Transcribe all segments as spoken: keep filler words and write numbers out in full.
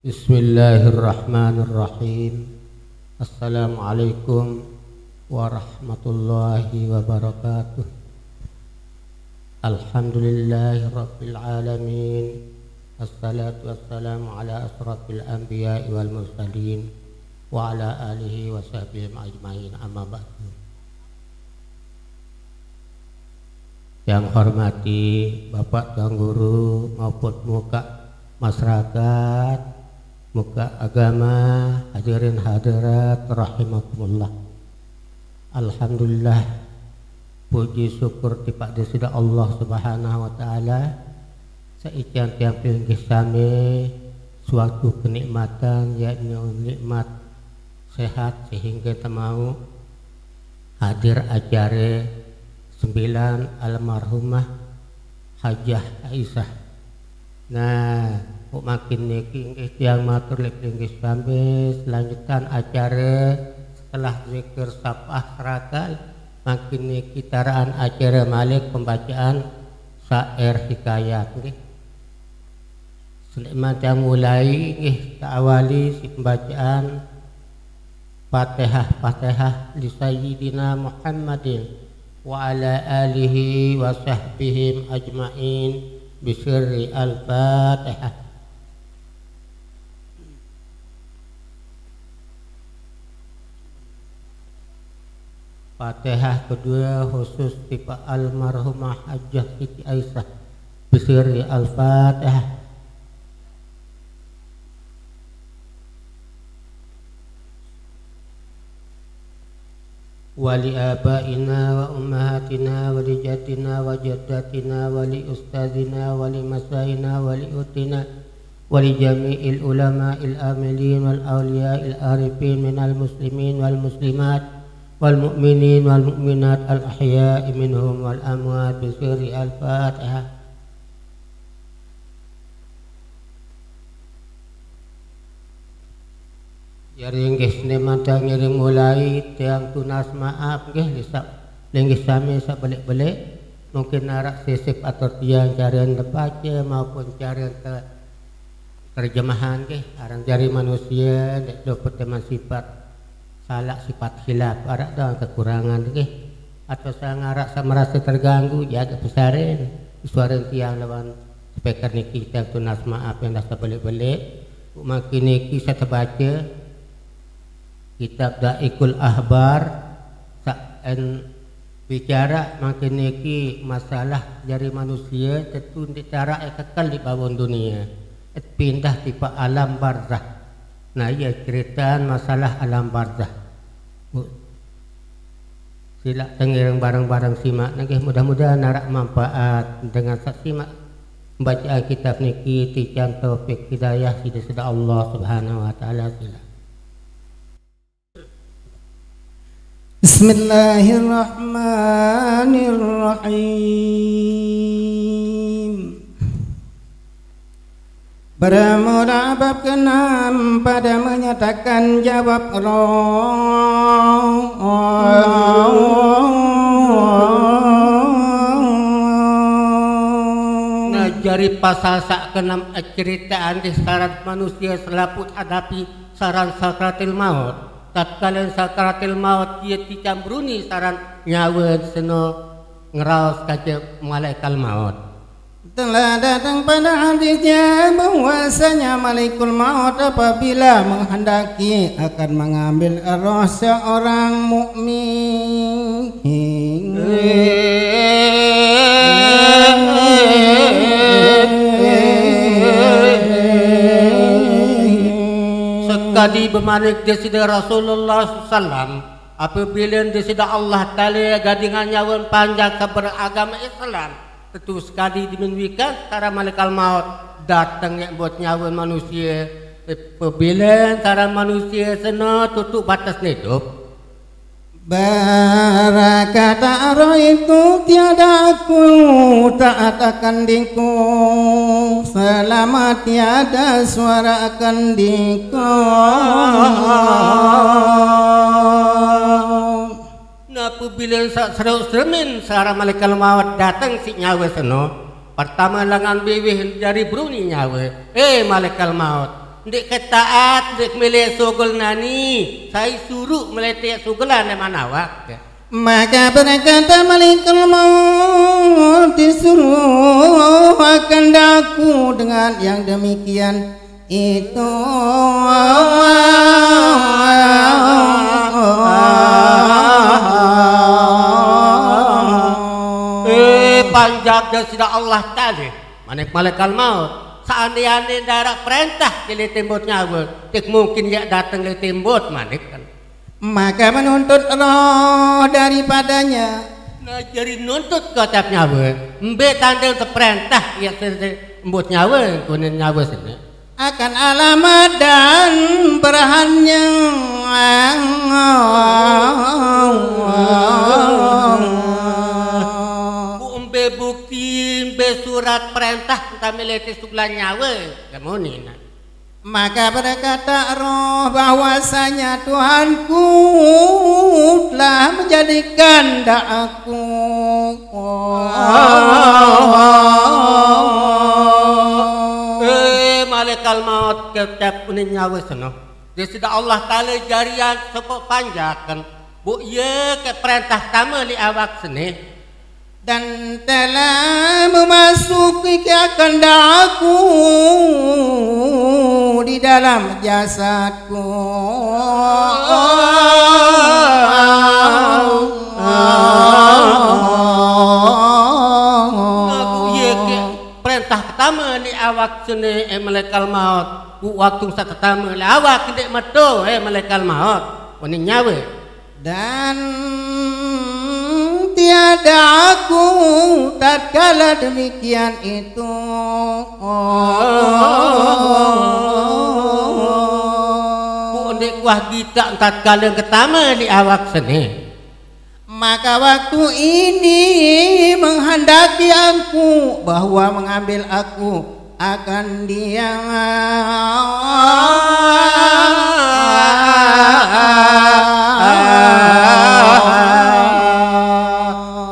Bismillahirrahmanirrahim. Assalamualaikum warahmatullahi wabarakatuh. Alhamdulillahirabbil alamin. Wassalatu wassalamu ala asrafil anbiya'i wal mursalin wa ala alihi wa sahbihi ajmain, amma ba'du. Yang hormati Bapak Tuan Guru maupun muka masyarakat, muka agama, hadirin hadirat rahimakumullah. Alhamdulillah, puji syukur tipa Desida Allah Subhanahu wa Ta'ala, saican tiang pilinggih sami suatu kenikmatan, yakni nikmat sehat, sehingga temau hadir acara sembilan almarhumah Hajah Aisyah. Nah, kok makin niki nggih tiang matur lek nggih sampai selanjutan acara setelah zikir sapah serakal, makin niki taraan acara malik pembacaan syair hikayat nggih. Senek mantang mulai nggih, tak awali si pembacaan Fatihah, Fatihah li Sayyidina Muhammadin wa ala alihi wa sahbihim ajmain bisirri Al-Fatihah. Fatihah kedua khusus tipa almarhumah Hajah Siti Aisyah bisirri Al-Fatihah. Wa li abaina wa ummahatina wa li jaddina wa jaddatina wa li ustazina wa li masyayina wa li utina wa li jami'il ulama'il amilin wal awliya'il arifin minal muslimin wal muslimat wal mu'minin wal mu'minat al ahya'i minhum wal amwat bisirri Al-Fatihah. Jari nggih, senek mantang ngiring mulai tiang tunas maaf nggih, lisa linggih sami sabalik-balik. Mungkin arak sisip atur tiang carian tebaca maupun carian te-, terjemahan nggih. Aran jari manusia dek luput teman sifat salah, sifat khilaf, arak doang kekurangan nggih. Atau sangarak sa merasa terganggu, jaga pesarin suara tiang lawan speaker niki, tiang tunas maaf yang dah sabalik-balik. Makin niki saya terbaca kitab Daikul Ahbar, saen bicara makin niki masalah jari manusia tentu ndik tarak kekal di bawah dunia. Et pindah tipe alam barzah. Nah, iya ceritaan masalah alam barzah. Bu, sila tengiring bareng-bareng simak nggih, mudah-mudahan narak manfaat dengan sak simak bacaan kitab niki tican taufik hidayah sida-sida Allah Subhanahu wa Ta'ala. Sila. Bismillahirrahmanirrahim. Bermula bab keenam pada menyatakan jawab roh. Nah, jari pasal sak keenam, eh, cerita andih saran manusia selaput hadapi saran sakratil maut. Tatkala sakratil maut, ia tican beruni saran nyawa seno ngeraos kaca malaikal maut. Telah datang pada hadisnya bahwasanya malakul maut apabila menghendaki akan mengambil roh seorang mukmin. Sekadi bemanik Desida Rasulullah sallam, apabila Desida Allah Taala gadingan nyawa panjang sabar agama Islam, tentu sekadi dimenwikan saran malakal maut dateng nyambut nyawa manusia. Apabila saran manusia seno tutup batas hidup. Berkata roh itu, tiada aku taat akan diku, selama tiada suara akan diku. Nah, apabila sak seruk seremin saran malakal maut dateng si nyawa seno, pertama lengan biwih jari beruni nyawa, "Eh, malakal maut, Ndeq ketaat, ndeq mele sugul nani, sai suruq melete sugulan leman awak. Maka berkata malaikat maut, "Disuruh akan daku dengan yang demikian itu." Eh, panjak Deside Allah Taala. Manik malaikat maut, seandainya ndaraq perentah ke lite mbut nyawe, ndeq mungkin yaq dateng lite mbut, manik kan. Maka menuntut roh daripadanya. Nah, jari nuntut kocap nyawe, mbe tande teperentah yaq se-, se-, mbut nyawe, kunin nyawe sene. Akan alamat dan berahannya. Mbe bukti, mbe surat perentah tame lite sugulan nyawe, kemunina. Maka berkata roh bahwasanya Tuhanku telah menjadikan dak aku. Eh, malaikat maut kocap unin nyawe seno. Deside Allah Taala jarian sopoq panjaken. Mbuq ie ke perentah tame leq awak sene. Dan telah memasuki kehendak aku di dalam jasadku. Laguq ie ke perentah tetame leq awak sene, eh, malaikat maut. Mbuq waktu saq tetame leq awak ndeq meto, eh, malaikat maut. Unin nyawe. Dan tiada aku tatkala demikian itu. Mbuq ndeq kuah gitaq tatkala ketame leq awak sene. Maka waktu ini menghendaki aku bahwa mengambil aku akan dia.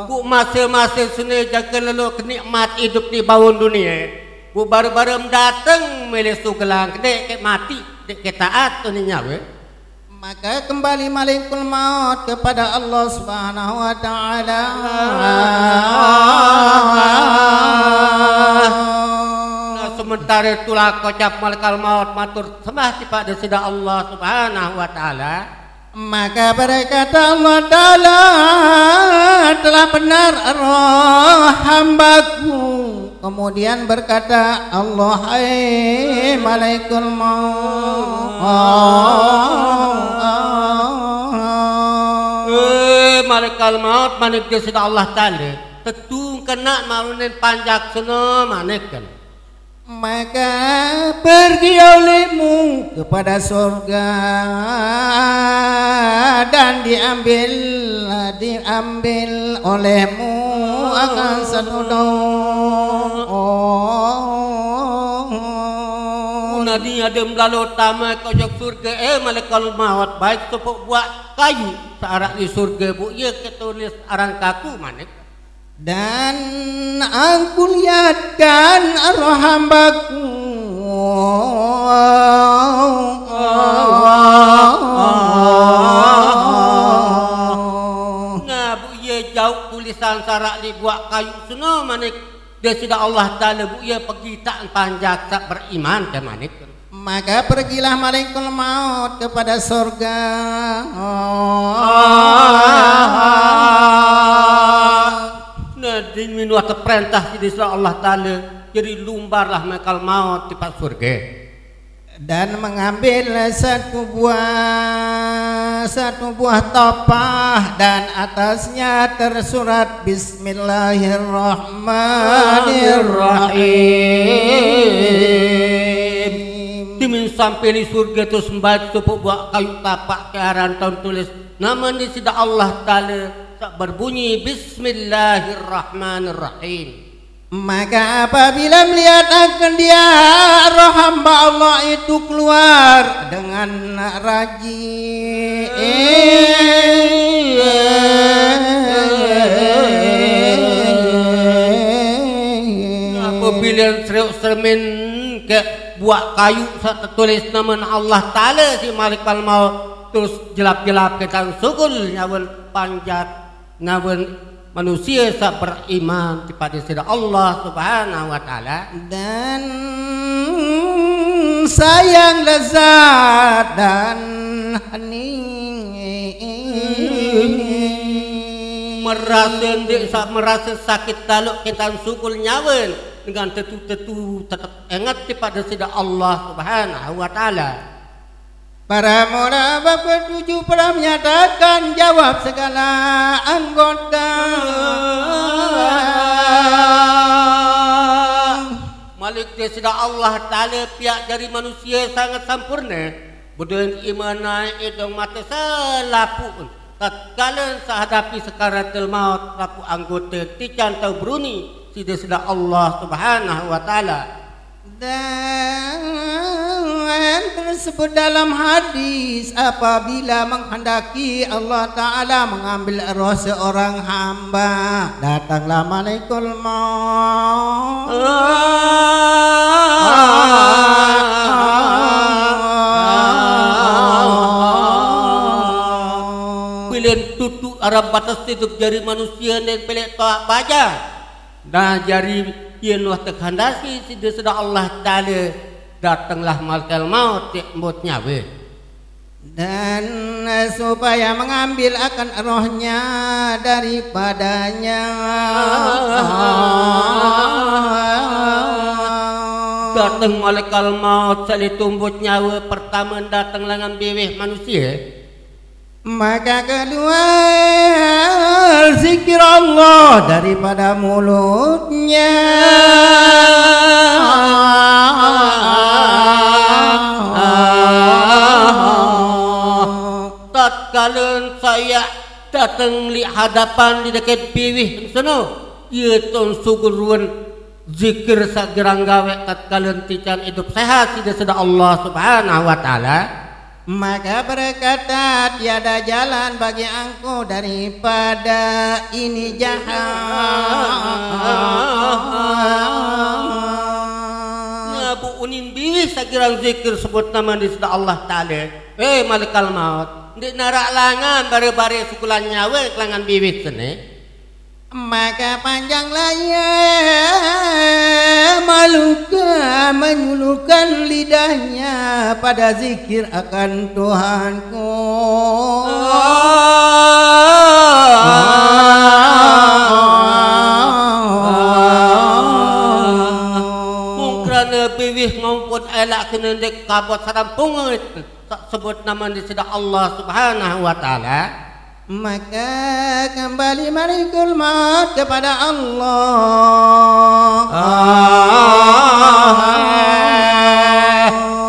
Ku mase-mase sene jangke lelo kenikmat idup di bawon dunie. Ku baru-baru dateng mele sugelang ndeq ke mati, ndeq ke taat unin nyawe. Maka kembali malaikat maut kepada Allah Subhanahu wa Ta'ala. Nah, sementare tulak kocap malaikat maut matur sembah tipaq Deside Allah Subhanahu wa Ta'ala. Maka berkata Allah Ta'ala, "Telah benar roh hambaku." Kemudian berkata Allah, "Hai malaikat maut." Eh, malaikat maut, manik Deside Allah Taala. Tetu kena marunin panjak seno, manik kan. Maka pergi olehmu kepada surga dan diambil, diambil olehmu akan satu daun. Nani ade melalo tame ke ojok surge, eh, malaikat maut, baik sopoq buaq kayu saq araq di surge, mbuq ie ketulis aran kaku, manik. Dan aku lihatkan roh hambaku. Nah, mbuq ie jauq tulisan saq araq leq buaq kayu seno, manik Deside Allah Taala, mbuq ie pegitaq panjak saq beriman, ke manik. Maka pergilah malaikat maut kepada surga. Nah, ding mindah teperentah siq Deside Allah Taala, jari lumbarlah malaikat maut tipaq surge. Dan mengambil satu buah, satu buah topah dan atasnya tersurat Bismillahirrahmanirrahim. Timin sampai di surga terus membaca sopoq buaq kayu tapak ke aran taun tulis nama Deside Allah Taala saq berbunyi Bismillahirrahmanirrahim. Maka apabila melihat akan dia, roh hamba Allah itu keluar dengan rajin. Apabila seruk sermin ke buak kayu saq tetulis namen Allah Taala siq Malikal Maut, terus jelap-jelap ketan sugul nyawen panjak, nyawen manusie saq beriman tipaq Deside Allah Subhanahu wa Taala. Dan sayang lezat dan hening. Merase ndeq saq merase sakit taloq ketan sugul nyawen, dengan tetu-tetu tetep enget tipaq Deside Allah Subhanahu wa Taala. Para mula bab ketujuh para menyatakan jawab segala anggota. Malik Deside Allah Taala piaq jari manusie sanget sampurne, bedoen ime nae, idung mate selapuq. Tatkale saq hadapi sakaratul maut, selapuq anggote tican tao beruni siq Deside Allah Subhanahu wa Taala. Dan tersebut dalam hadis, apabila menghendaki Allah Taala mengambil roh seorang hamba, datanglah Malikul Maut. Bilin tutuq araq bates idup jari manusie ndeq pileq toaq baja. Nah, jari, yen wah tekandasi siq Deside Allah Taala, datenglah Malikal Maut siq mbut nyawe. Dan supaya mengambil akan rohnya daripadanya. Dateng Malikal Maut saq leq tumbut nyawe, pertame dateng langan biwih manusie. Maka keluar zikir Allah daripada mulutnya. Tatkale saq yaq dateng leq hadapan leq deket biwih seno, ie ton sugul ruen zikir saq girang gaweq tatkale tican idup sehat siq Deside Allah Subhanahu wa Taala. Maka berkata, "Tiada jalan bagi aku daripada ini jahat." Nah, buq unin biwih saq girang zikir sebut namen Deside Allah Taala, eh, Malikal Maut, ndeq naraq langan bare-bare sugulan nyawe kelangan biwih sene. Maka panjanglah ia maluka menyulukan lidahnya pada zikir akan Tuhanku. Mung krane biwih maupun elaq kene ndeq kabot sarampunge saq sebut namen Deside Allah Subhanahu wa Taala. Maka kembali Malikul Maut kepada Allah.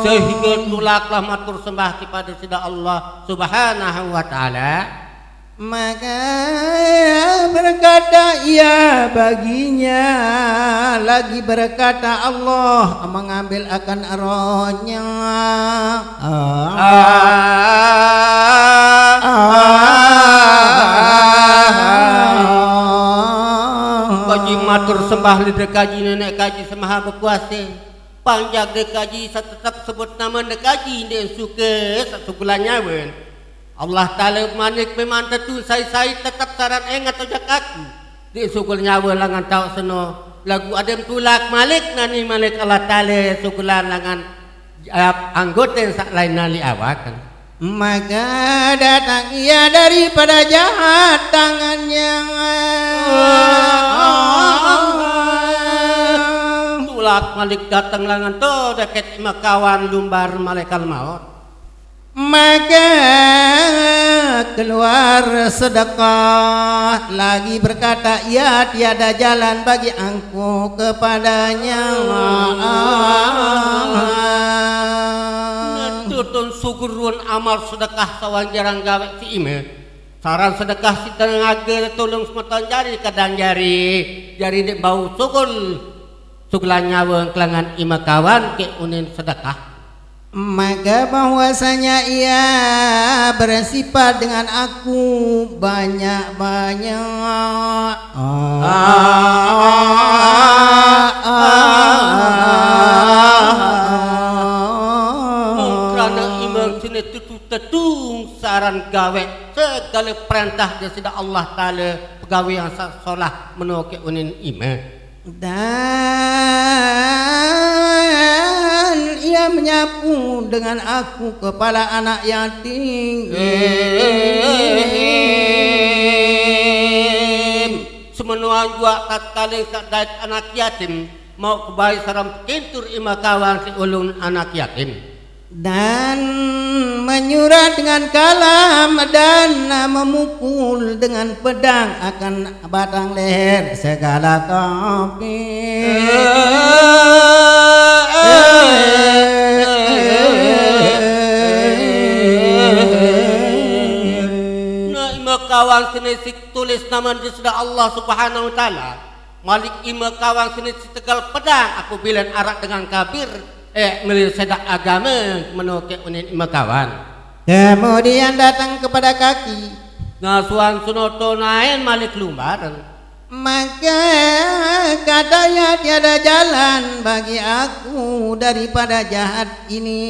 Sehingge tulaklah matur sembah kepada Side Allah Subhanahu wa Taala. Maka berkata ia baginya, lagi berkata Allah mengambil akan rohnya. Kaji matur sembah leq Dekaji Neneq Kaji Semaha Bekuase. Panjak Dekaji saq tetep sebut namen Dekaji ndeq suke saq sugulan nyawen. Allah Taala manik, memang tetu sai-sai tetep saran enget ojok aku. Ndeq sugul nyawe langan taoq seno, laguq adem tulak malik nani malik Allah Taala sugulan langan, eh, anggote saq lain nali awak. Maka datang ia daripada jahat tangannya. Tulak malik dateng langan to deket mekawan lumbar malaikat maut. Maka keluar sedekah, lagi berkata ia, "Tiada jalan bagi aku kepadanya." Nah, tutun sugul ruen amal sedekah saq wah jarang gaweq siq ime. Saran sedekah siq tenage tulung semeton jari kadang jari, jari ndeq bau sugul. Sugulan nyawe kelangan ime kawan keq unin sedekah. Maka bahwasanya ia bersifat dengan aku banyak-banyak. Imang sini tutu tetung saran gawe segala perintah dia sida Allah Ta'ala, pegawean saq solah menoke unin ime. Dan ia menyapu dengan aku kepala anak yatim. Semenoan juaq tatkale saq dait anak yatim, mauq kebai sareng pekintur ime kawan siq ulun anak yatim. Dan menyurat dengan kalam dan memukul dengan pedang akan batang leher segala kafir. Nah, ime kawan sini siq tulis namen sida Allah Subhanahu wa Ta'ala. Malik ime kawan sini siq tegal pedang apabila araq dengan kafir, eh, mele sedaq agame menoke unin ime kawan. Kemudian datang kepada kaki. Ngasuhan senoto naen malik lumbar. Maka katanya, "Tiada jalan bagi aku daripada jahat ini."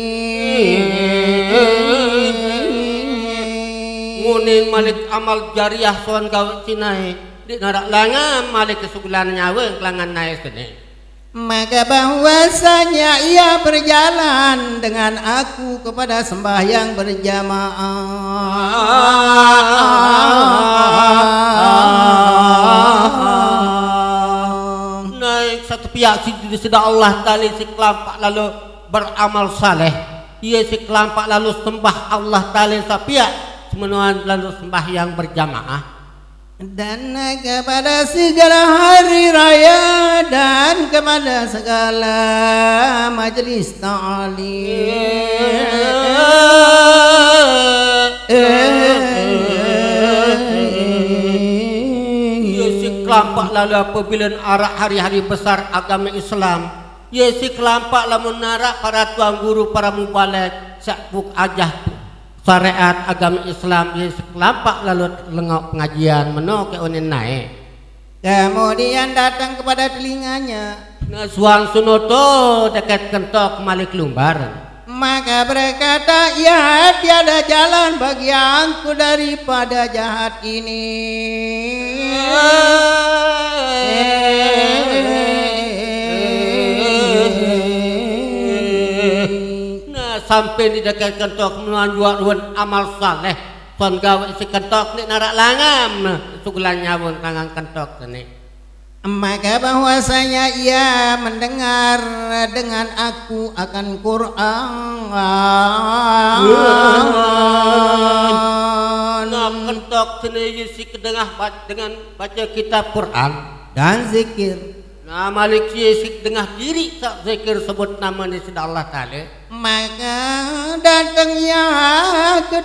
Munin malik amal jariah soan gawe sinae, ndeq naraq langan malik kesugulan nyawe kelangan nae sene. Maka bahwasanya ia berjalan dengan aku kepada sembahyang berjamaah. Nae saq tepiaq siq sida Allah Ta'ala siq kelampak lalo beramal saleh. Ie siq kelampak lalo sembah Allah Ta'ala saq piaq semenoan lalo sembahyang berjamaah. Dan kepada segala hari raya dan kepada segala majlis ta'lim. Ie siq kelampak lalo apabila araq hari-hari besar agame Islam. Ie siq kelampak lamun araq para tuan guru, para mubalig, saq buk ajah syariat agame Islam, ie siq kelampak lalo lengoq pengajian menoke unin nae. Kemudian datang kepada telinganya. Ngasuhan senoto deket kentok malik lumbar. Maka berkata ia, "Tiada jalan bagi aku daripada jahat ini." Nah, sampe ni deket kentok menoan juaq ruen amal saleh. Soan gawe siq kentok ndeq naraq langan, sugulan nyawe kelangan kentok sene. Maka bahwasanya ia mendengar dengan aku akan Quran. Nah, kentok sene ie siq kedengah ba-, dengan bace kitab Quran. Dan zikir. Nah, malik ie siq dengah diriq saq zikir sebut namen sida Allah Ta'ala. Maka datang ia ke-,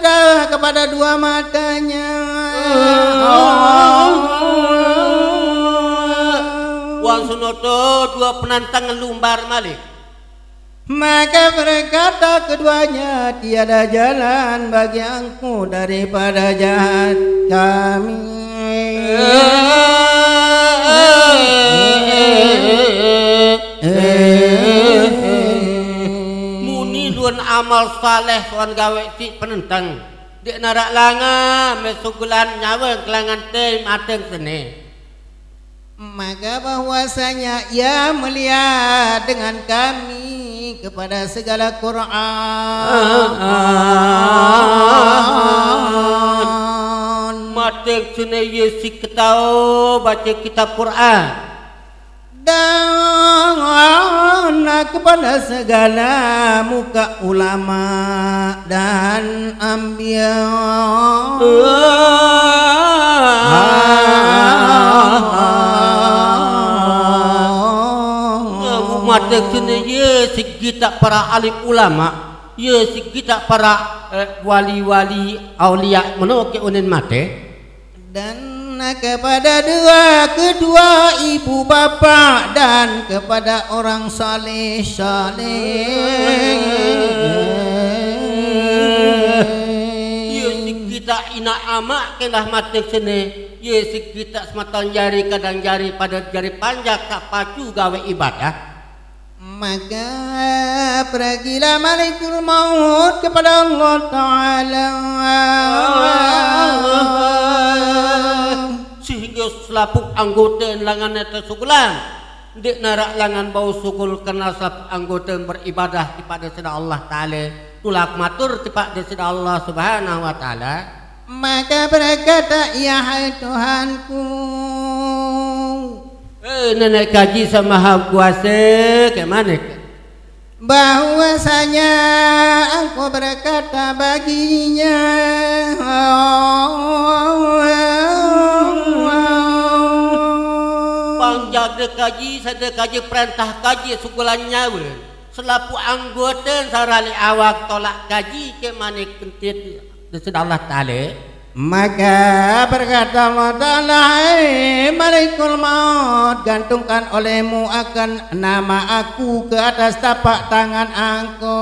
kepada dua matanya. Wang senoto dua penantang lumbar malik. Maka berkata keduanya, "Tiada jalan bagi aku daripada jahat kami." Muni duen amal saleh soan gawe siq penenteng, ndeq naraq langan mesugulan nyawe kelangan te mateng sene. Maka bahwasanya ia melihat dengan kami kepada segala Quran. Mateng sene ie siq ketao bace kitab Quran. Dan kepada segala muka ulama dan ambia. Nah, mateng sene ie siq gitaq para alim ulama, ie siq gitaq para, eh, wali-wali aulia menoke unin mate. Dan kepada dua kedua ibu bapak dan kepada orang saleh-saleh. Ie siq gitaq inaq amaq ke endah mateng sene, ie siq gitaq semeton jari kadang jari pade jari panjak saq pacu gawe ibadah. Maka pergilah malaikat maut kepada Allah Ta'ala. Sehingga selapuq anggota langan tesugulan, ndeq naraq langan bau sugul karena selapuq anggota beribadah tipaq Deside Allah Ta'ala, tulak matur tipaq Deside Allah Subhanahu wa Ta'ala. Maka berkata ia, "Hai Tuhanku, Eh, Neneq Kaji Saq Maha Kuase, kemaniq, bahwasanya aku berkata baginya, panjak de kaji, sede kaji, perentah kaji, sugulan nyawe, selapuq anggota sarali awak tolak kaji, kemaniq kentit Deside Allah Ta'ala. Maka berkata Allah Ta'ala, "Hai malaikat maut, gantungkan olehmu akan nama aku ke atas tapak tangan aku."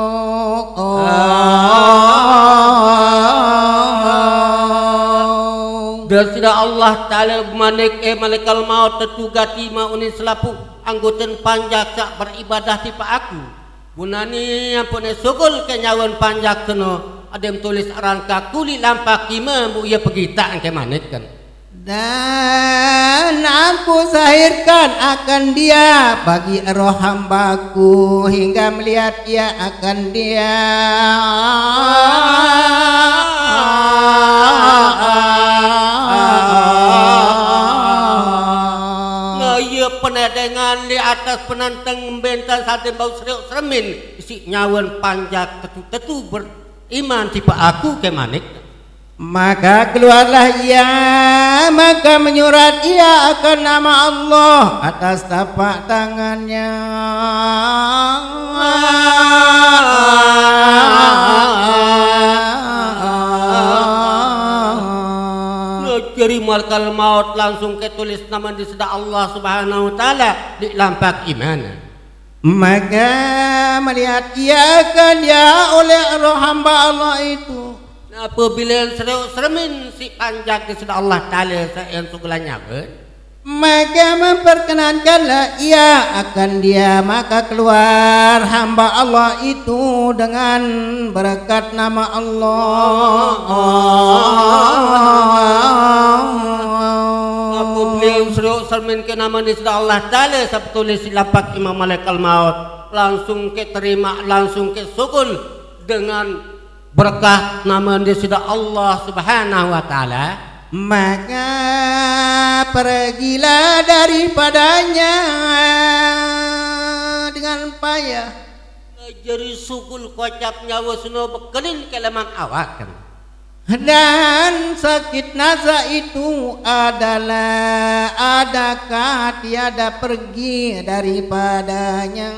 Deside Allah Ta'ala bemanik, eh, malaikat maut, tetu gati maunin selapuq anggoten panjak saq beribadah tipaq aku. Gunani ampoqne sugul ke nyawen panjak seno, adeq tulis aran kaku leq lampaq ime, mbuq ie pegitaq, engke manikkan. Dan aku zahirkan akan dia bagi roh hambaku hingga melihat ia akan dia. Nah, ie penedengan leq atas penenteng mbentan sade bau serioq seremin, isiq nyawen panjak tetu-tetu beriman tipaq aku, kemaniq. Maka keluarlah ia, maka menyurat ia akan nama Allah atas tapak tangannya. Jari malaikat maut langsung ke tulis namen Deside Allah Subhanahu wa Ta'ala leq lampaq imene. Maka melihat ia akan dia oleh roh hamba Allah itu. Apabile serioq seremin siq panjak Deside Allah Ta'ala saq en sugulan nyawen, maka memperkenankanlah ia akan dia, maka keluar hamba Allah itu dengan berkat nama Allah. Apabile serioq seremin ke namen Deside Allah Ta'ala saq tetulis leq lampaq ime malaikat maut, langsung ke terimaq, langsung ke sugul dengan berkat namen Deside Allah Subhanahu wa Ta'ala. Maka pergilah daripadanya dengan payah. Jari sugul kocap nyawe seno bekelin ke leman awak. Dan sakit nasa itu adalah adakah tiada pergi daripadanya.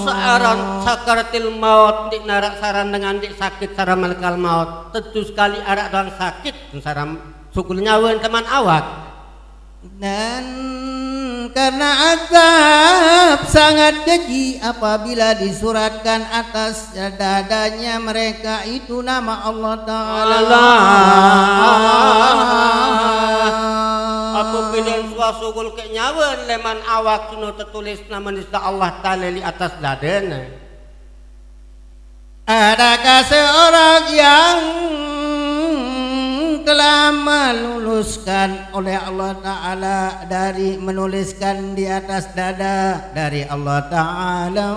Searan sakaratil maut, ndeq naraq saran dengan ndeq sakit saran malaikat maut. Tetu sekali araq doang sakit saran sugul nyawe teman awak. Dan karena azab sangat keji apabila disuratkan atas dadanya mereka itu nama Allah Ta'ala. Apabile suah sugul ke nyawe leman awak seno tetulis namen Deside Allah Ta'ala leq atas dadene. Adakah seorang yang telah meluluskan oleh Allah Ta'ala dari menuliskan di atas dada dari Allah Ta'ala?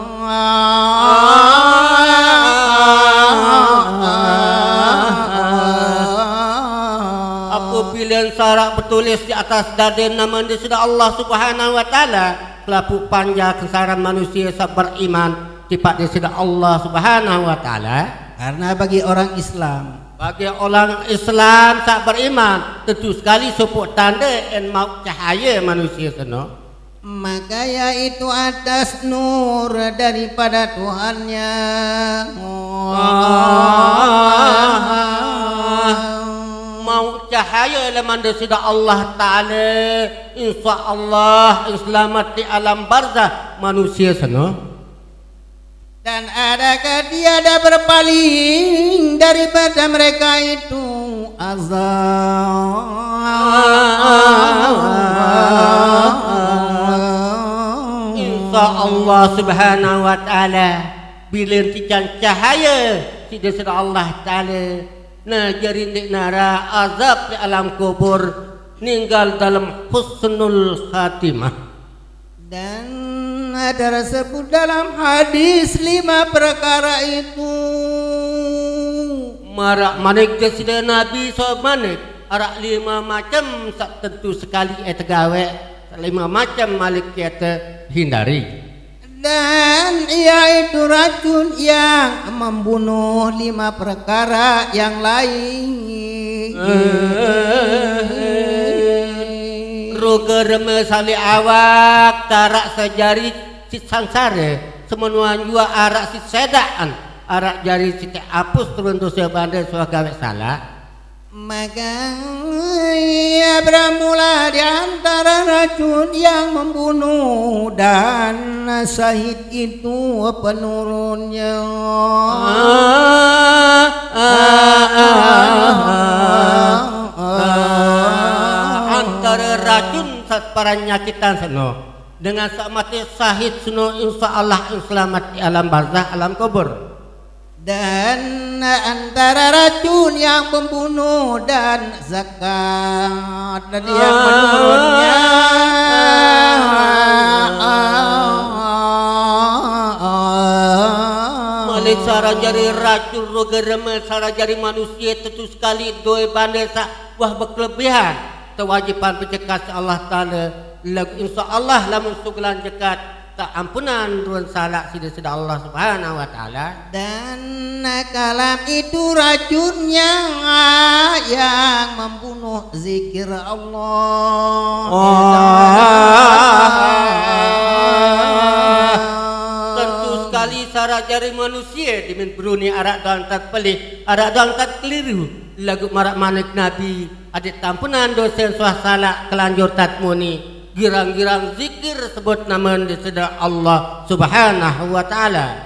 Apabile saraq betulis di atas dade namen Deside Allah Subhanahu wa Ta'ala, selapuq panjak saran manusie saq beriman tipaq Deside Allah Subhanahu wa Ta'ala. Karena bagi orang Islam, bagi orang Islam saq beriman, tetu sekali sopoq tande en mauq cahaye manusie seno. Maka yaitu atas nur daripada Tuhannya. Mauq cahaye leman Deside Allah Ta'ala, insya Allah selamet di alam barzah manusie seno. Dan adakah tiada berpaling daripada mereka itu Azab. Insya Allah Subhanahu wa Ta'ala, bilin tijan cahaya sida sida Allah Ta'ala, nah, jari ndik nara azab di alam kubur, ninggal dalam husnul khatimah. Dan tersebut dalam hadis lima perkara itu. Marak manik sida Nabi so manik, arak lima macam sak tentu sekali eh tegawe, lima macam malik kita hindari. Dan yaitu racun yang membunuh lima perkara yang lain. Roga reme sali awak tarak sejari si sangsare, semenuan jua arak si sedaan, arak jari si te apus turun dosa bandar suah gawe salah. Maka ia bermula di antara racun yang membunuh dan sahid itu penurunnya. Ah, ah, ah, ah, ah. Antara racun sat paranyakitan seno dengan sak mati sahid seno, insya Allah selamat di alam barzah, alam kubur. Dan antara racun yang membunuh dan zakat dan yang menurunnya. Malik sarajari racun roga reme sarajari manusia tentu sekali doi bandar sak wah berkelebihan. Kewajiban berjekat Allah Ta'ala, lagu insya Allah lamun sugelan jekat tak ampunan ruan salah sida sida Allah Subhanahu wa Ta'ala. Dan kalam itu racunnya yang membunuh zikir Allah. Oh. Tentu sekali sarajari manusia dimin beruni arak doang tak pelih, arak doang tak keliru. Lagu marak manik Nabi, adik tampunan dosen suah salah kelanjur tat muni, girang-girang zikir sebut nama di sida Allah Subhanahu wa Ta'ala.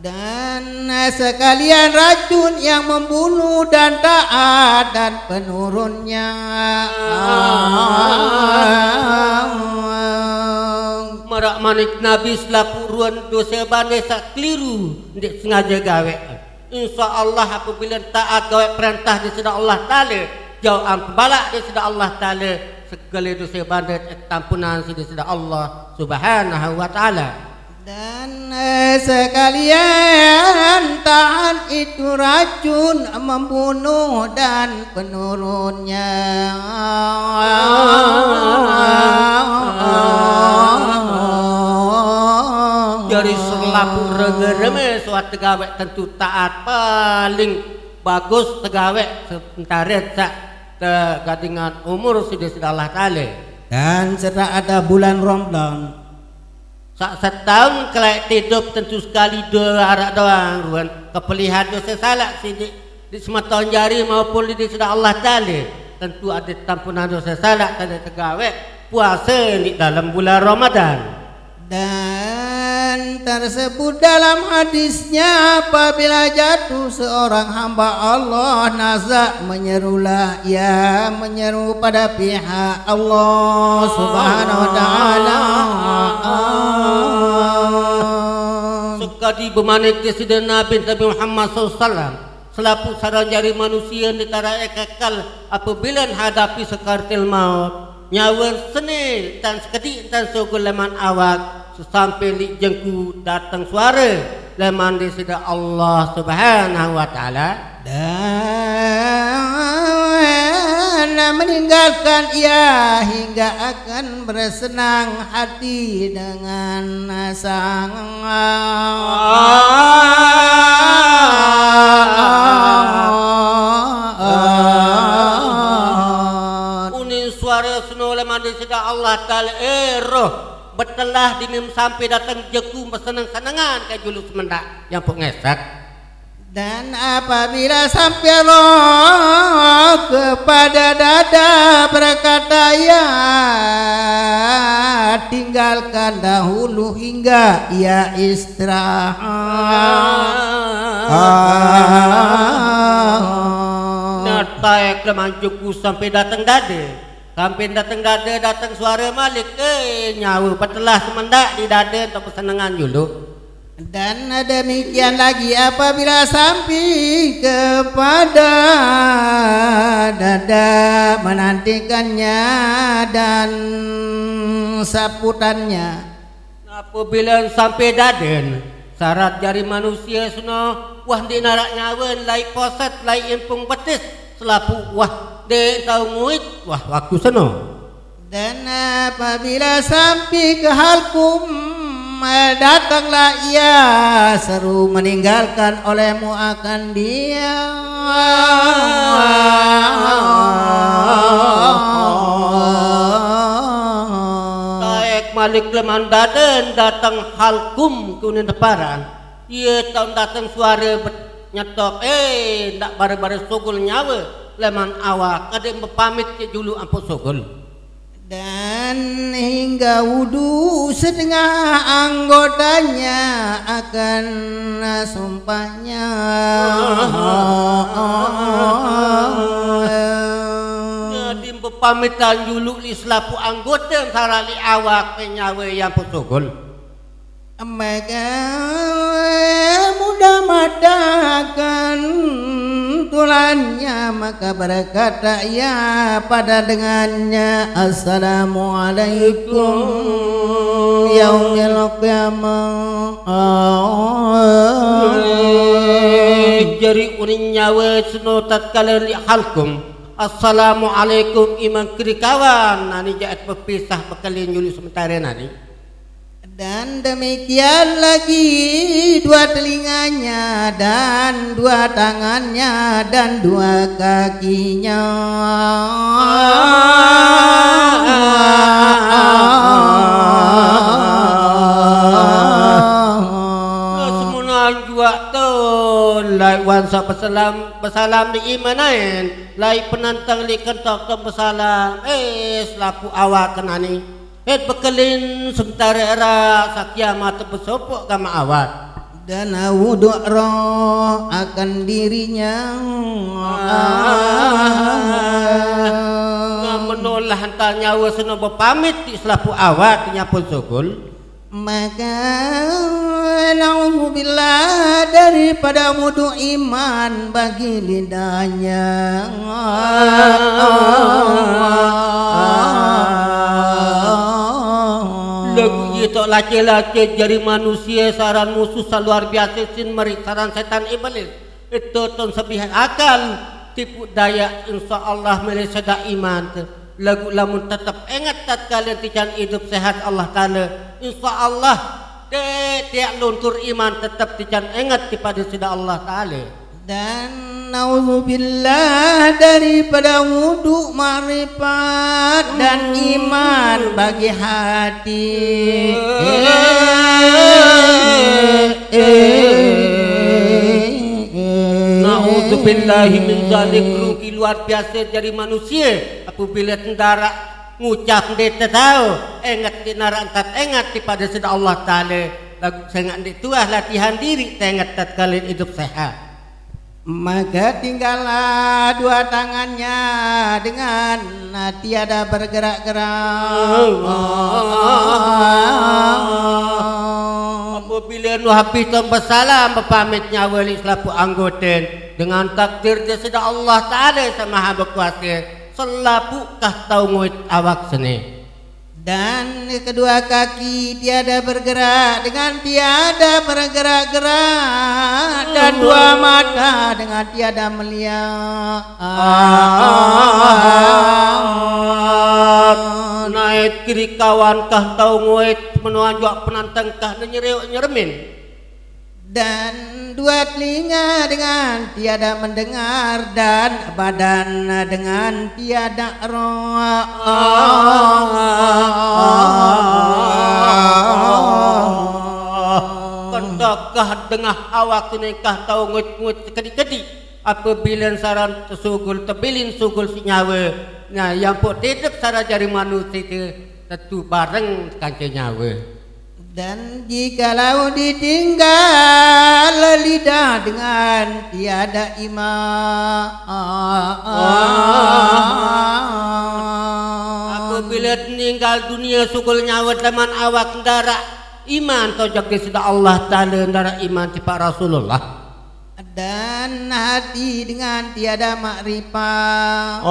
Dan sekalian racun yang membunuh dan taat dan penurunnya. Marak manik Nabi selaku ruan dosa bandar sak keliru ndik sengaja gawe. Insya Allah apabila taat gawe perintah di sida Allah Ta'ala, jauh ampebalak di sida Allah Ta'ala, segala dosa bandar tampunan sida sida Allah Subhanahu wa Ta'ala. Dan eh, sekalian taat itu racun membunuh dan penurunnya. Jari selaku reme-reme suat tegawe tentu taat paling bagus tegawe sementara sak tegadingan umur sida sida Allah Ta'ala. Dan serta ada bulan Ramadan. Sak setahun kelek hidup tentu sekali dua arak doang ruan kepelihan dosa salah sidik di semeton jari maupun di sida Allah Ta'ala. Tentu ada tampunan dosa salah tanda tegawe puasa di dalam bulan Ramadan. Dan tersebut dalam hadisnya, apabila jatuh seorang hamba Allah nazak, menyerulah ia menyeru pada pihak Allah Subhanahu wa Ta'ala. Sekadi bemanik sida Nabi Nabi Muhammad sallallahu alaihi wasallam, selaku sarang jari manusia nitara ekakal apabila hadapi sakaratil maut, nyawa seni tan sekedi tan sugul leman awak, sesampai li jengku datang suara leman di sida Allah Subhanahu wa Ta'ala. Dan meninggalkan ia hingga akan bersenang hati dengan sang. Unin suara seno leman di sida Allah Ta'ala, eh, roh betelah dinim sampai datang jeku bersenang-senangan ke julu semendak yang pun ngesek. Dan apabila sampai roh kepada dada berkata, ya, tinggalkan dahulu hingga ia istirahat. Nah, Taek leman jengku sampai dateng dade. Sampai dateng dade, dateng suara malik. Eh, nyawa petelah semendak di dade untuk kesenengan julu. Dan demikian lagi apabila sampai kepada dada menantikannya dan saputannya. Apabila sampai daden, syarat jari manusia seno, wah, ndeq narak nyawen, lai poset, lai impung betis, selapuq wah, ndeq tau nguit, wah, waktu seno. Dan apabila sampai ke halkum, datanglah ia seru meninggalkan olehmu akan dia. Taek malik leman daden dateng halkum kunin teparan. Ie taun dateng suare bet-, nyetop, eh, ndak bare-bare sugul nyawe leman awak, adeq bepamit ke julu ampoq sugul. Dan hingga wudu setengah anggotanya akan sumpahnya. Jadi bepamitan julu li selapuq anggote, sara li awak, pe nyawe, ye ampoq sugul. Maka mudah matakan tulannya, maka berkata ia pada dengannya, "Assalamualaikum yaumil qiyamah." Jari unin nyawe seno tatkala li halkum, "Assalamualaikum iman kiri kawan," nani jaq bepisah bekelin julu sementare nani. Dan demikian lagi dua telinganya, dan dua tangannya, dan dua kakinya. Semunan juaq to, lai wansa besalam, besalam di iman ain, lai penantang li kentok to besalam, eh, selapuq awak kenani. Et bekelin sementare era sakia mate besopoq gamaq awak. Dan wudu roh akan dirinya. Nah, menolah entan nyawe seno bepamit ti selapuq awak nyampun sugul. Maka naudzubillah daripada wudu iman bagi lidahnya. Laguq ie toq lace-lace jari manusie saran musuh saq luar biase sin merik saran setan Iblis. Etoton sebih akal, tipuq dayaq, insya Allah mele sedaq imante. Laguq lamun tetep enget tatkale tican idup sehat Allah Taala, insya Allah deq tiaq luntur iman tetep tican enget tipade Side Allah Taala. Dan naudzubillah daripada wudu, makrifat, dan iman bagi hati. Naudzubillahi min dzalik, rugi luar biase jari manusie apabile tendaraq ngucap ndeq tetao, enget ndeq naraq entat enget tipade Side Allah Taala, laguq sengaq ndeq tuah latihan diriq tenget tatkale idup sehat. Maka tinggallah dua tangannya dengan tiada bergerak-gerak. Apabile nu habis taun besalam, bepamit nyawe leq selapuq anggoten dengan takdir Side Allah Taala Saq Maha Bekuase, selapuq kah tau nguit awak sene. Dan kedua kaki tiada bergerak dengan tiada bergerak-gerak, dan dua mata dengan tiada melihat. Naet kiri kawan kah tau nguit, menoan juaq penanteng kah nyereoq nyeremin. Dan dua telinga dengan tiada mendengar, dan badan dengan tiada roh. Kentakah dengah awak sine kah tau nguit-nguit sekediq-kediq? Apabile saran tesugul, tebilin sugul siq nyawe, nah, ye ampoq tidep sara jari manusie tetu bareng kance nyawe. Dan jikalau ditinggal lidah dengan tiada iman, Apabila meninggal dunia sugul nyawa dalam awak ndara iman tojak di sida Allah Ta'ala, ndara iman tipa Rasulullah. Dan hati dengan tiada makrifah.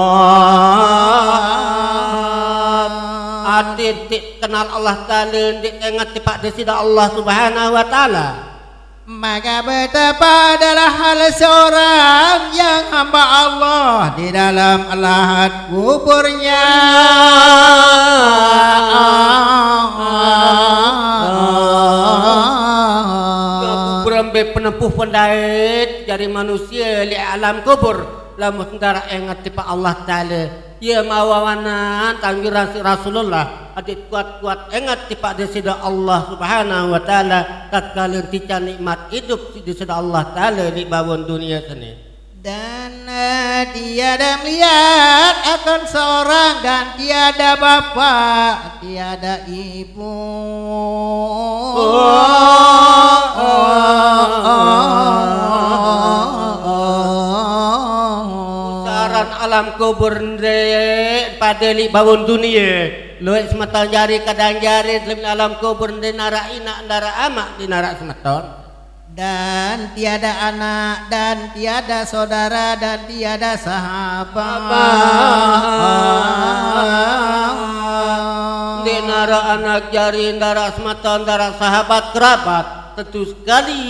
Ati ndik kenal Allah Ta'ala, ndik ingat tipa di sida Allah Subhanahu wa Ta'ala. Maka betapa adalah hal seorang yang hamba Allah di dalam lahat kuburnya. Kubur ambil penempuh pendait jari manusia li alam kubur, lamun ndara ingat tipa Allah Ta'ala. Ia mawawanan tanjuran si Rasulullah, adit kuat-kuat ingat tipa di sida Allah Subhanahu wa Ta'ala, tatkala tican nikmat hidup di sida Allah Ta'ala di bawah dunia sini. Dan eh, tiada melihat akan seorang dan tiada bapa, tiada ibu. Saran alam kubur ndik pada li bawah dunia. Luik semeton jari kadang jari dalam alam kubur ndik nara inak, nara amak di nara semeton. Dan tiada anak, dan tiada saudara, dan tiada sahabat. Ndik nara anak jari, ndara semeton, ndara sahabat kerabat, tentu sekali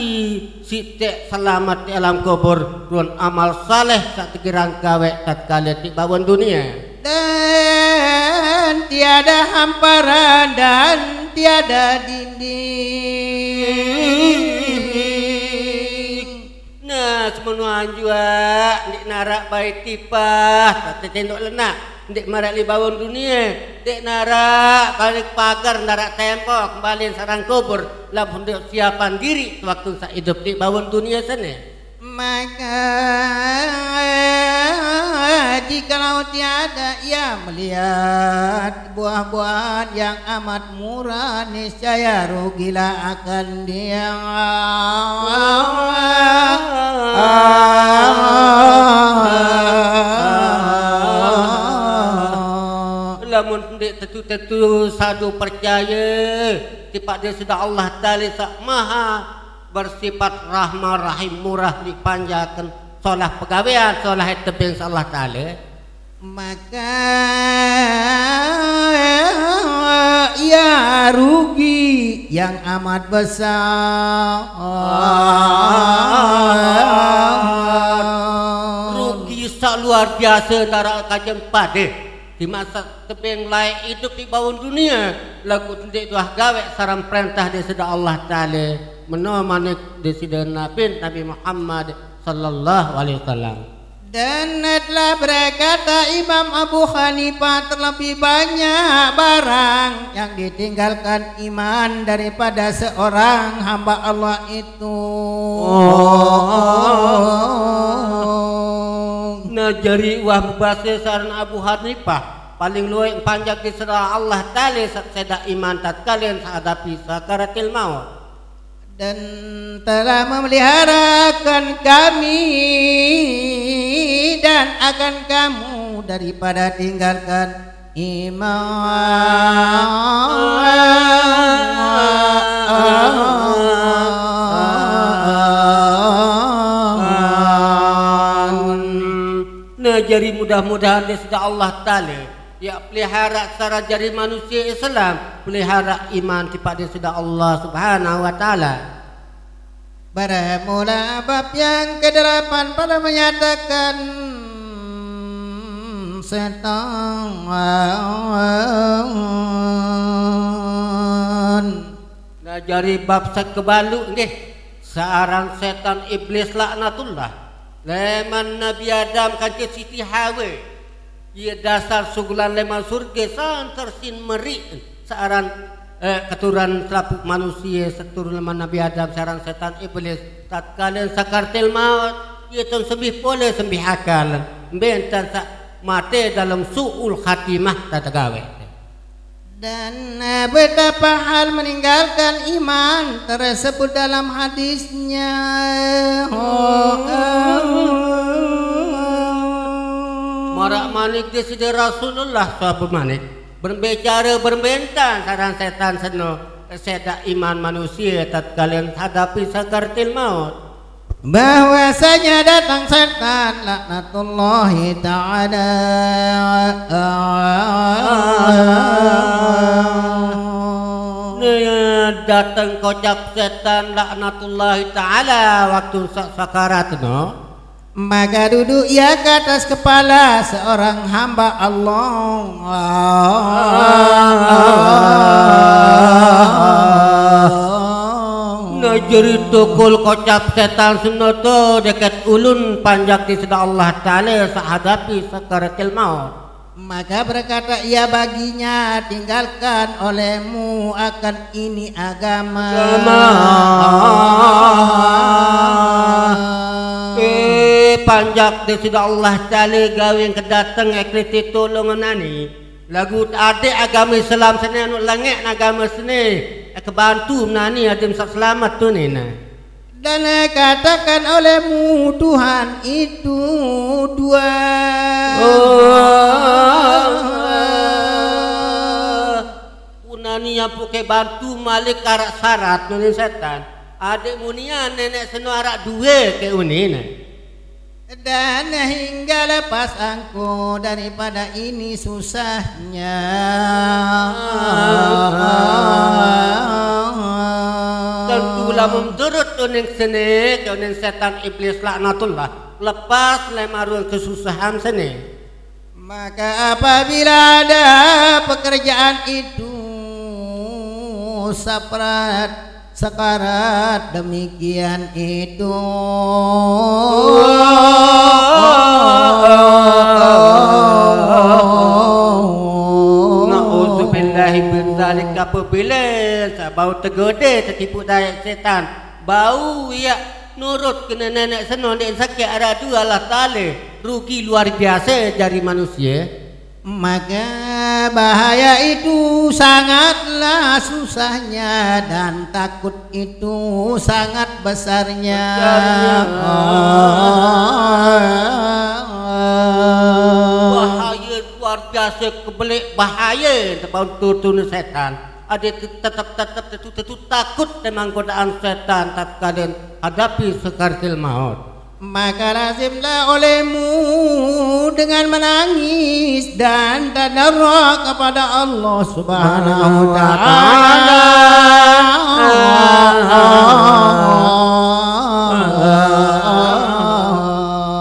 sitik selamat di alam kubur, run amal saleh sak tegerang gawe tatkala di bawah dunia. Dan tiada hamparan dan tiada dinding. Nah, semenuan jua ndik narak bai tipah, tak tetendok lenak, ndik marak li bawon dunia, ndik narak balik pagar, narak tembok, kembali sarang kubur, lamun ndik siapan diri waktu sak hidup di bawon dunia sana. Maka jikalau tiada ia melihat buah-buahan yang amat murah, niscaya rugilah akan dia. Lamun ndik tetu-tetu sadu percaya tipak dia sudah Allah Taala sak maha bersifat rahman rahim, murah dipanjakan, solah pegawean, solah tebing Allah Taala. Maka ia rugi yang amat besar. Rugi sak luar biasa, narak kajen pade. Di masa tebing lai hidup di bawon dunia, lagu ndik tuah gawe sarang perintah di sida Allah Taala, meno manik di sida Nabi, Nabi Muhammad sallallahu alaihi wasallam. Dan telah berkata Imam Abu Hanifah, terlebih banyak barang yang ditinggalkan iman daripada seorang hamba Allah itu. Nah, jari wah bebasa saran Abu Hanifah, paling luwih panjak di sida Allah Taala sak seda iman tatkala sahadapi sakaratil maut. Dan telah memeliharakan kami dan akan kamu daripada tinggalkan iman. Nah, jari mudah-mudahan di sida Allah Taala, ya, pelihara sara jari manusia Islam, pelihara iman tipak di sida Allah Subhanahu wa Taala. Bermula bab yang kedelapan pada menyatakan setan. Nah, jari bab sekebalu nggih, searan setan iblis laknatullah. Leman Nabi Adam kanca Siti Hawa. Ia dasar sugulan leman surga santer sin meri searan eh, keturunan selapuq manusia seturun leman Nabi Adam sareng setan iblis. Tatkala sakaratil maut, ie tun sembih pole sembih akal. Mbe entan saq mate dalem suul khatimah tetegawe. Dan eh, betapa hal meninggalkan iman tersebut dalam hadisnya. Oh, oh. Marak manik Desida Rasulullah sawab manik, berbicara berbentan sareng setan seno, seda iman manusia tatkala hadapi sakaratil maut. Bahwasanya datang setan laknatullahi ta'ala. Nih datang kocap setan laknatullahi ta'ala waktu sak sakarat no. Maka duduk ia ke atas kepala seorang hamba Allah. Nah jeri tukul kocap setan senoto deket ulun panjak Desida Allah Ta'ala sahadapi sakaratil maut. Maka berkata ia baginya, tinggalkan olehmu akan ini agama. Agama. Eh, panjak Desida Allah Ta'ala gawe kedateng ekliti tulung nani. Lagu adik agama Islam seni anu lengek agama seni. Eh, kebantu nani adim sak selamat tu nina. Dan katakan olehmu Tuhan itu dua. Oh. Unani yang puke bantu malik arak syarat nunin setan. Adik munian nenek seno arak dua ke unine. Dan hingga lepas angku daripada ini susahnya. Tentu lamun turut uning seni ke uning setan iblis laknatullah lepas lemarun kesusahan seni. Maka apabila ada pekerjaan itu saprat sekarat demikian itu. Nauzubillahi min dzalik. Apabila sabau tegede tetipu daya setan, bau ia nurut kena nenek senondek sakit arah dua Allah Ta'ala, rugi luar biasa jari manusia. Maka bahaya itu sangatlah susahnya dan takut itu sangat besarnya. Bahaya luar biasa kebelik bahaya terbau turun setan. Ada tetap tetap tetap tetap takut dengan godaan setan tatkala hadapi sakaratil maut. Maka lazimlah olehmu dengan menangis dan tadarrak kepada Allah Subhanahu wa taala.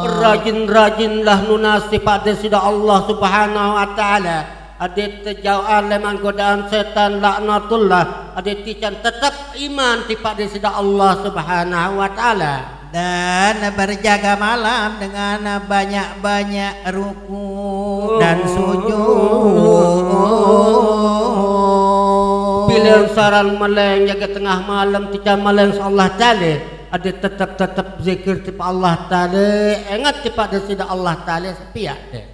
Rajin-rajinlah nunas sifat Desida Allah Subhanahu wa taala. Adik tejauhan leman godaan setan laknatullah. Adik tican tetap iman sifat Desida Allah Subhanahu wa taala. Dan berjaga malam dengan banyak-banyak ruku dan sujud. Bila saran meleng jaga tengah malam tican meleng Allah Ta'ala, ada tetap tetap zikir tipa Allah Ta'ala, ingat tipa Desida Allah Ta'ala sepiak deh.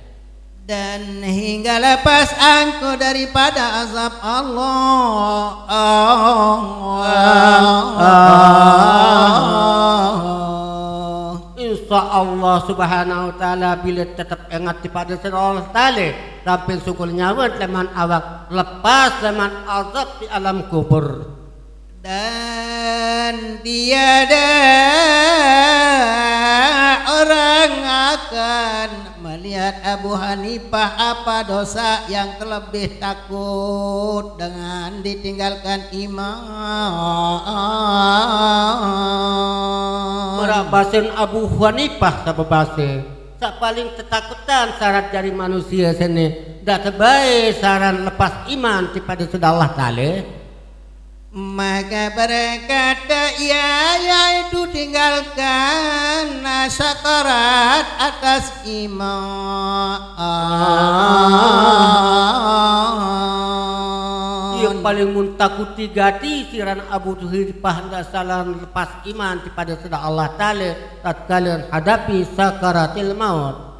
Dan hingga lepas engkau daripada azab Allah. Insya Allah Subhanahu wa Ta'ala bila tetap ingat kepada Allah Ta'ala, ramping syukur nyawa leman awak lepas leman azab di alam kubur. Dan tiada orang akan melihat Abu Hanifah apa dosa yang terlebih takut dengan ditinggalkan imam. Merak basen Abu Hanifah sababase. Sak paling tetakutan syarat dari manusia sene dak tebae saran lepas iman kepada sudah Allah Ta'ala. Maka berkata ia, yaitu tinggalkan sakarat atas iman. Ia paling muntakuti gati siran Abu Hanifah ndak saran lepas iman kepada sudah Allah Ta'ala tatkala hadapi sakaratil maut.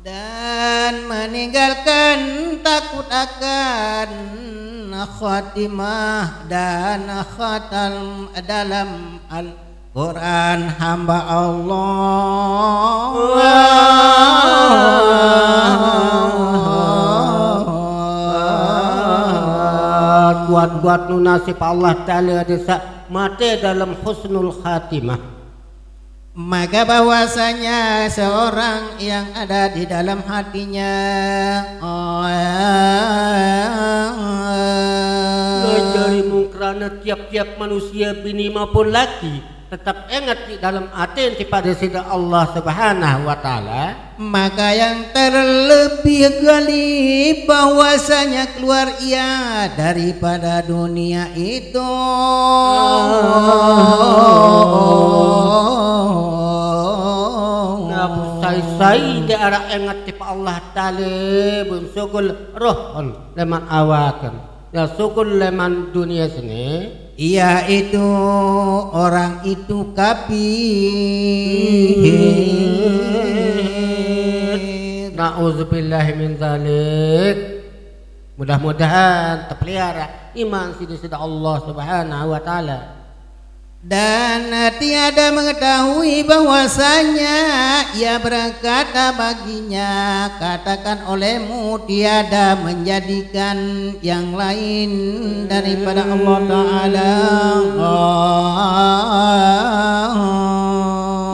Dan meninggalkan takut akan khatimah dan khatam dalam Al-Quran hamba Allah. Kuat-kuat nu nasib Allah Ta'ala desa mate dalam husnul khatimah. Maka bahwasanya seorang yang ada di dalam hatinya, oh, Ngajari mung kerana tiap-tiap manusia bini maupun laki tetap ingat di dalam atin kepada sida Allah Subhanahu wa Ta'ala. Maka yang terlebih kali bahwasanya keluar ia daripada dunia itu. Nabu sai-sai di arak ingat tipa Allah Ta'ala bun sugul roh on leman awakan. Ya sugul leman dunia sini. Yaitu orang itu kafir. Na'udzubillahi min dzalik. Mudah-mudahan terpelihara iman sini sida Allah Subhanahu wa Ta'ala. Dan tiada mengetahui bahwasanya ia berkata baginya, katakan olehmu tiada menjadikan yang lain daripada Allah Ta'ala.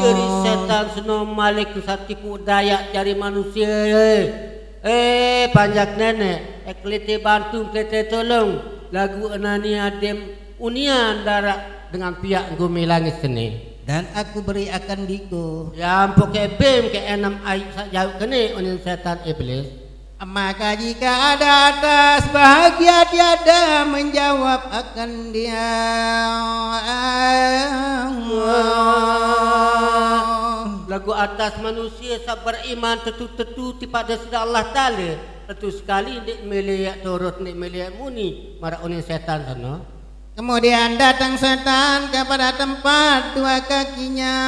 Jari setan seno malik satipu dayak jari manusia. Eh, panjak nenek, eh, kelite bantu, kelite tolong. Lagu enani adim unian darak dengan pihak gumi langit seni. Dan aku beri akan diku. Ya ampuke bim ke enam ai sak jauk kene unin setan iblis. Maka jika ada atas bahagia tiada menjawab akan dia. Lagu atas manusia sab beriman tetu-tetu tipada sida Allah Ta'ala. Tetu sekali ndik mele yak turut ndik mele yak muni. Marak unin setan seno. Kemudian datang setan kepada tempat dua kakinya.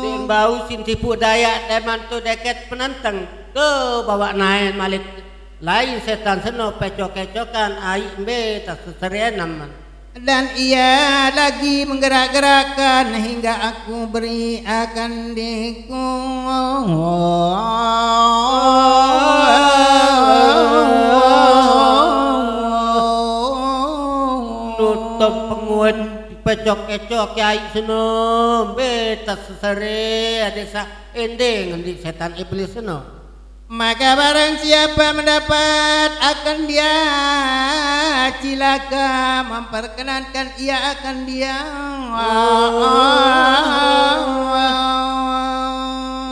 Ndik bau sin tipu dayak deman tu deket penenteng. Tu bawa naen malik. Lain setan seno pecok-kecokan ai mbe tak seserenem. Dan ia lagi menggerak-gerakkan hingga aku beri akan diku. Nutup penguat pecok-kecok ai seno mbe tak sesere ade sak ending ndik setan iblis seno. Maka barang siapa mendapat akan dia cilaka memperkenankan ia akan dia.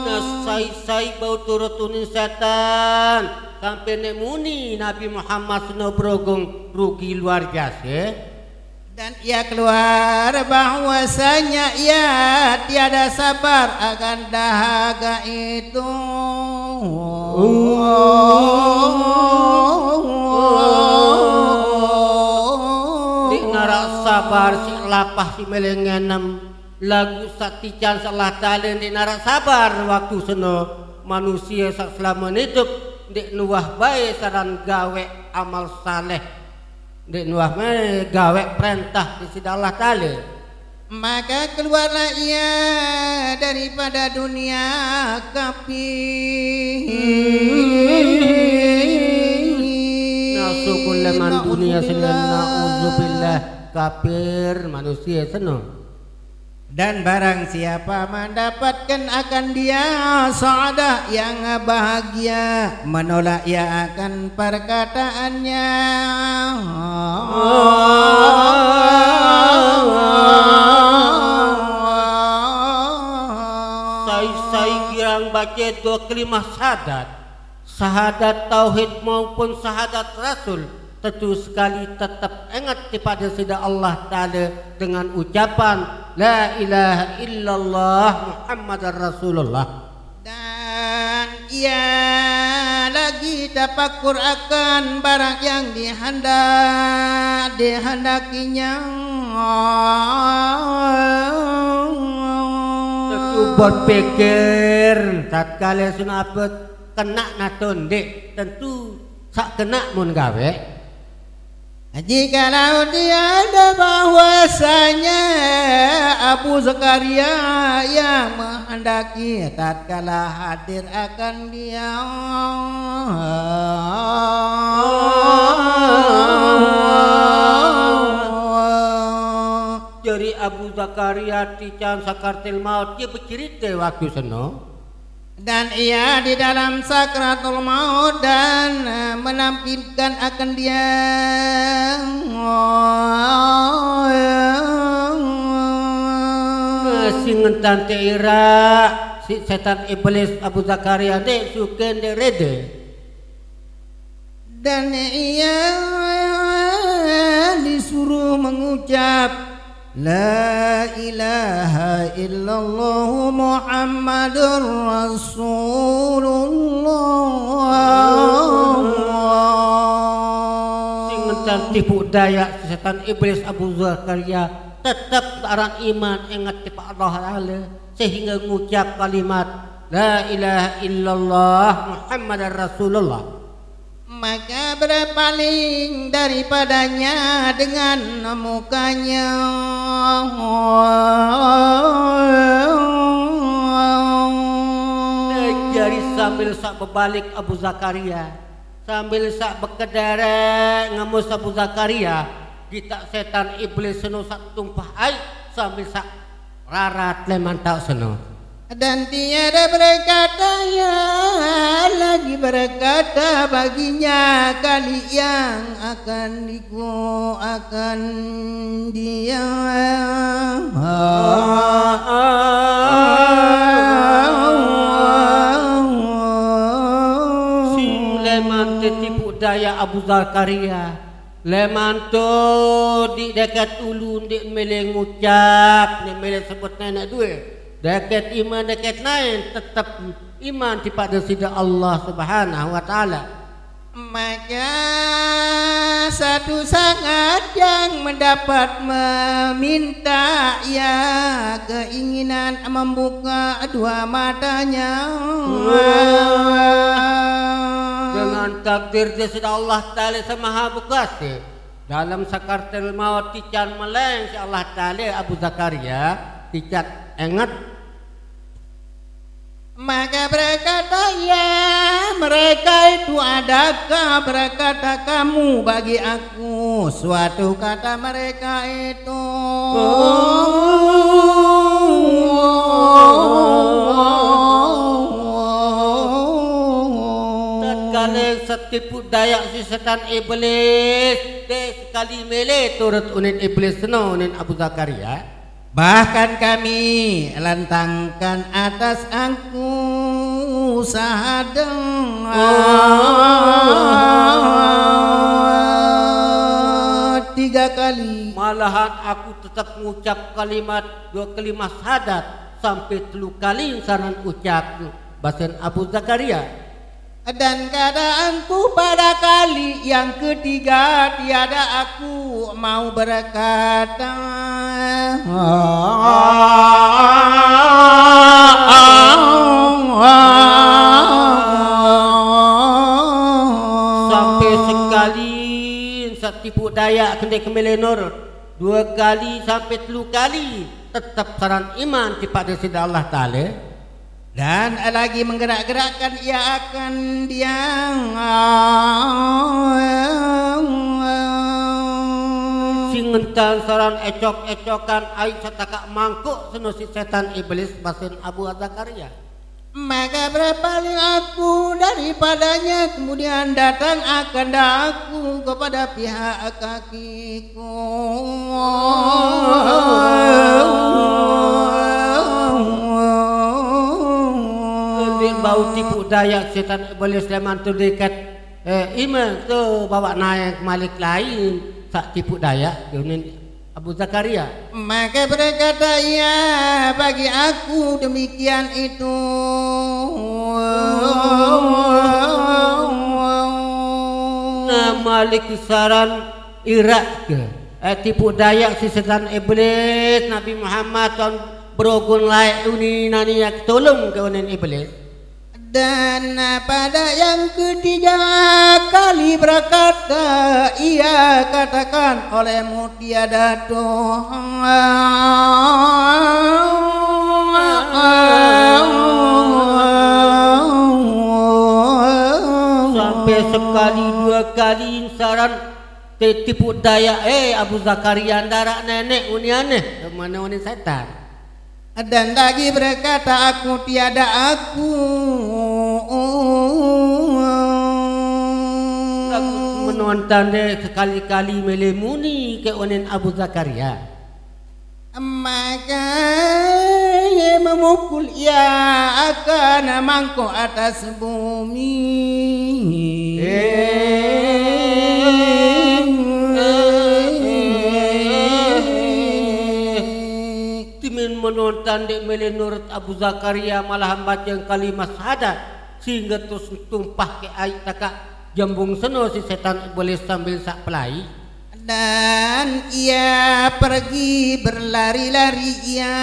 Nah sai-sai bau turut unin setan sampai nek muni Nabi Muhammad seno berogong rugi luar biasa. Dan ia keluar bahwasanya ia tiada sabar akan dahaga itu. Ndik narak sabar si lapah si melengenem lagu sak tican sak Allah Ta'ala ndik narak sabar waktu seno manusia sak selama hidup ndik nuah bae saran gawe amal saleh. Ndik nuah me gawe perintah di sida Allah Ta'ala. Maka keluarlah ia daripada dunia kafir. Nah, sukun leman dunia sini na'udzubillah kafir manusia seno. Dan barang siapa mendapatkan akan dia saadah yang bahagia, menolak ia akan perkataannya. Sai-sai girang baca dua kalimah syahadat, syahadat tauhid maupun syahadat rasul, tentu sekali tetap ingat kepada sida Allah Ta'ala dengan ucapan la ilaha illallah Muhammadar Rasulullah. Dan ia lagi tapakur akan barang yang dihendak dihendakinya. Tetu berpikir tatkala sunapet kena naton dek tentu sak kena mun gawe. Jikalau tiada bahwasanya Abu Zakaria yang menghendaki tatkala hadir akan dia. Jari Abu Zakaria tican sakaratil maut dia bercerita waktu seno. Dan ia di dalam sakratul maut dan eh, menampilkan akan dia. Sing ngentan te ira si setan iblis Abu Zakaria dek suke dek rede. Dan ia disuruh mengucap, "La ilaha illallah Muhammadur Rasulullah." Sing ngentan tipu daya setan iblis Abu Zakaria tetap aran iman ingat kepada Allah Taala sehingga ngucap kalimat, "La ilaha illallah Muhammadar Rasulullah." Maka berpaling daripadanya dengan mukanya. Jari sambil sak berbalik Abu Zakaria, sambil sak bekedere ngemus Abu Zakaria, kita setan iblis seno sak tumpah ai sambil sak rarat leman tau seno. Dan tiada berkata ia lagi berkata baginya kali yang akan diku akan dia. Sing leman tetipu daya Abu Zakaria. Leman tu di deket ulun di mele ngucap, di mele sebut nenek dua. Deket iman deket lain tetap iman tipada sida Allah Subhanahu wa taala. Maka satu sangat yang mendapat meminta ia keinginan membuka dua matanya. Dengan takdir dia sida Allah Taala semaha bekasih. Dalam sakaratil maut tican meleng si Allah Taala Abu Zakaria tican enget. Maka berkata ia, mereka itu adakah berkata kamu bagi aku suatu kata mereka itu? Tatkala setipu daya si setan iblis, dek sekali mele turut unin iblis seno unin Abu Zakaria. Bahkan kami lantangkan atas aku sahadeng tiga kali. Malahan aku tetap ngucap kalimat dua kalimat syahadat sampai telu kali saran ucap basen Abu Zakaria. Dan keadaanku pada kali yang ketiga tiada aku mau berkata. Sampai sekali setipu daya kende kemele nurut. Dua kali sampai telu kali tetap saran iman tipada sida Allah Taala. Dan lagi menggerak-gerakkan ia akan dia. Sing ngentan saran ecok-ecokan ai satakak mangkuk seno si setan iblis basen Abu Zakaria. Maka berpaling aku daripadanya kemudian datang akan aku kepada pihak kakiku. Ndik bau tipu daya setan iblis leman tu deket eh, iman tu bawa naik malik lain sak tipu daya unin Abu Zakaria. Maka berkata ia bagi aku demikian itu. Malik saran irak ke. Eh, tipu dayak si setan iblis Nabi Muhammad ton berogun lai uni nani yak tolong ke unin iblis. Dan pada yang ketiga kali berkata, ia katakan olehmu tiada Tuhan. Sampai sekali dua kali saran tipu daya, eh, Abu Zakaria, ndak nenek uni aneh, mana uni setan. Dan lagi berkata, aku tiada aku. Lagu menonton deh sekali-kali mele muni ke unin Abu Zakaria. Maka ia memukul ia akan mangkuk atas bumi. Timin menonton dek mele nurut Abu Zakaria malah baca kalimat syahadat sehingga terus tumpah ke air takak jambung seno si setan boleh sambil sak pelai. Dan ia pergi berlari-lari ia.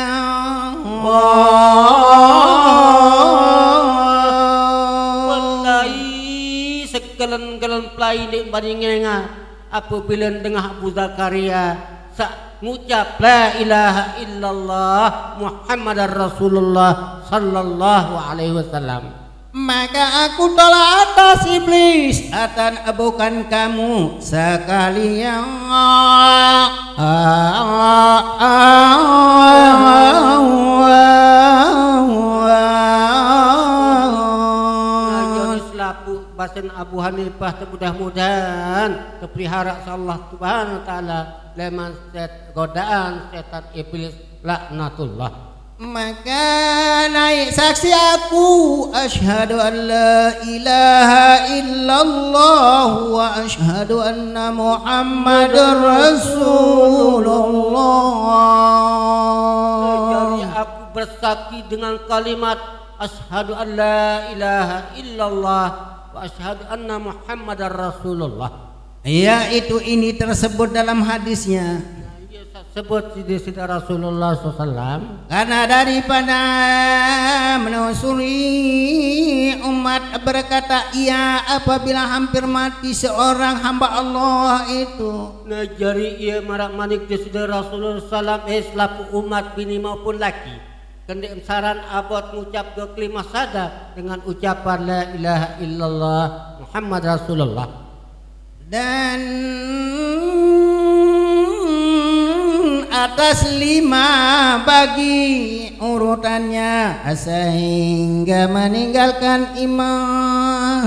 Pelai sekelen-kelen pelai dek banding ngenga apabila dengah Abu Zakaria sak ngucap la ilaha illallah Muhammadar Rasulullah sallallahu alaihi wasallam. Maka aku telah atas iblis dan bukan kamu sekalian. Nah, jadi selaku basen Abu Hanifah mudah-mudahan terpelihara Allah Subhanahu wa taala leman set godaan setan iblis laknatullah. Maka naik saksi aku, asyhadu an la ilaha illallah wa asyhadu anna Muhammadar Rasulullah. Jadi aku bersaksi dengan kalimat asyhadu an la ilaha illallah wa asyhadu anna Muhammadar Rasulullah. Yaitu ini tersebut dalam hadisnya. Nah, ia sebut di sida Rasulullah sallallahu alaihi wasallam. Karena daripada menelusuri umat berkata ia apabila hampir mati seorang hamba Allah itu. Nah, jari ia marak manik di sida Rasulullah sallam, eh, selaku umat bini maupun laki. Kendek saran abot ngucap ke kelima syahadat dengan ucapan la ilaha illallah Muhammad Rasulullah. Dan atas lima bagi urutannya sehingga meninggalkan iman.